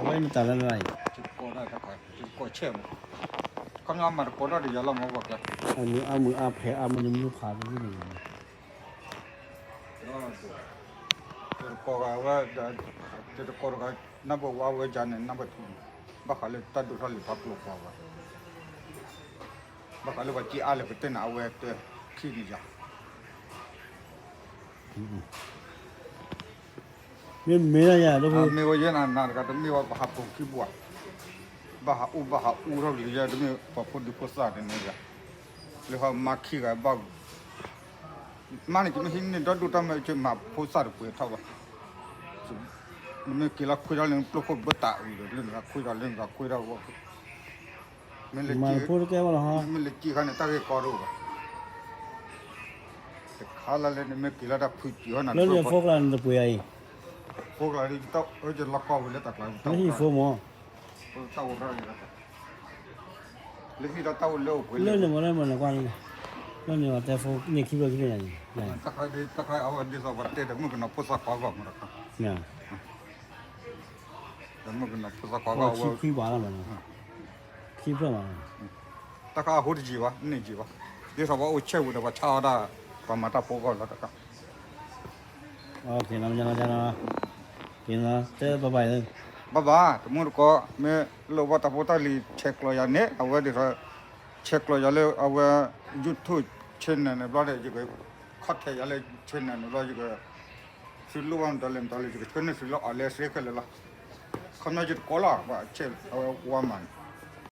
နတၢ်လၢနလၢ်အံၤ, ယတကိးဒၣ်တခါ, ယတကိးဆဲးမး, ခီပညီမၤတကိးတၢ်ဒီးယၤလီၤမ့ၢ်ဝဲကျဲ, အမုာ်အါမုာ်အါဖဲးအါမုာ်နမုာ်ဖးတဘုန့ၣ်, ယတကိးဂၤဝဲ, ယတကိးတဂၤ နၢ်ဘၣ်ဝါဝဲယၤန့ၣ် နၢ်ဘၣ်ထူန့ၣ်, ဘၣ်ဃးလၢတၢ်ဒိၣ်ထီၣ်လံၤဖးကျိၤပှၤဘၣ်, ဘၣ်ဃးလၢပှၤစံးအါလဲၣ်ကတၢၢ်န့ၣ် အဝဲတခံန့ၣ်ယၤ မ့ၢ်မ့ၢ်ဒၣ်ယၤ, မ့ၢ်ဝဲယဲနၤနၤတဂၤ တမ့ၢ်ဝဲပဟးပိာ်ခံဘၣ်, ဘၣ်ဟးအိၣ်ဘၣ်ဟးအိၣ်ထီၣ်က့ၤယဲ တမ့ၢ်ပှၤဖိဒံဖိသၣ်တန့ၣ်ယၤ, လၢဟီမါခံဂၤဘၣ်, မါန့ၣ် ယမ့ၢ်ဟံးန့ၢ်ဒီဒူၣ်တၢ်မၤ ယမၤဖိသၣ်တပှဲၤထီၣ်ဘၣ်, နမ့ၢ်က့ၤလီၤခွ့ထီၣ်လၢနပျိခိၣ်ဘၣ်တၢ်အုးဒီး လၢနဂၤခွ့ထီၣ်လၢနဂၤခွ့ထီၣ် မ့ၢ်လၢက့, မ့ၢ်လၢက့ခါန့ၣ် တၢ်ဂ့ၢ်ကီတအိၣ်ဘၣ်, တခါလၢ်လၢနမ့ၢ်က့ၤလီၤတၢ်ဖုကံၤဟီနၤ လၢနဖိကျါန့ၣ်တပှဲၤအံၤ, ဖိကျါဒီး ယတၢ်အိၣ်လၢကီၢ်ပူၤလၢတၢ်ကျါ, လၢဟံၣ်ဖိမး, လၢဟံၣ်ဒီးတၢ်အိၣ်လၢအိၣ်ပှဲၤလၢ, လၢန့ၣ်မးလၢမနုၤကွၢ်န့ၣ်, လၢန့ၣ်မးတဲဖိန့ၣ်ခံဘျီခံဘျီန့ၣ်, တၢ်ခါဒ်သိးပှၤတဲဒီးမုၣ်ကနီၤဖိသၣ်ခွါဂီၢ်မးတခါ ဒီးမုၣ်ကနီၤဖိသၣ်ခွါဂီၢ်ဝဲ, ခံဘၣ်လီၤမး, ခံဖျၢၣ်မး, တၢ်ခါအဟိတယံၤဘၣ် န့ၢ်ယံၤဘၣ်, ဒ်သိးပှၤအိၣ်ဆဲးဝံၤဒီးပှၤဆါအီၣ်ဒၣ်, ပှၤမၤတၢ်ဖိဂီၢ်လီၤတခါ, က့ၤနီၤ, က့ၤနီၤ, တဲဘၣ်ဘၣ်, ဘၣ်ဘၣ် တမုၢ်တကိး မ့ၢ်လိၣ်ဘၣ်တၢ်ဖိတၢ်လံၤ ဆဲးကျိးယၤန့ၣ် အဝဲဒ်သိး, ဆဲးကျိးယၤလၢအဝဲ YouTube channel န့ၣ်ဘျီဒီး ယက contact ယၤလၢ channel န့ၣ်ဘျီ ယက သုလိၣ်ဘၣ်မတၤလဲၣ်မတၤလဲၣ် ယကဆှၢန့ၢ်သုလၢ online စ့ၢ်ခဲလၢာ်လီၤ, ခီပညီယတကိးလီၤ ဘၣ်ဆဲးအဝဲဝါမးန့ၣ်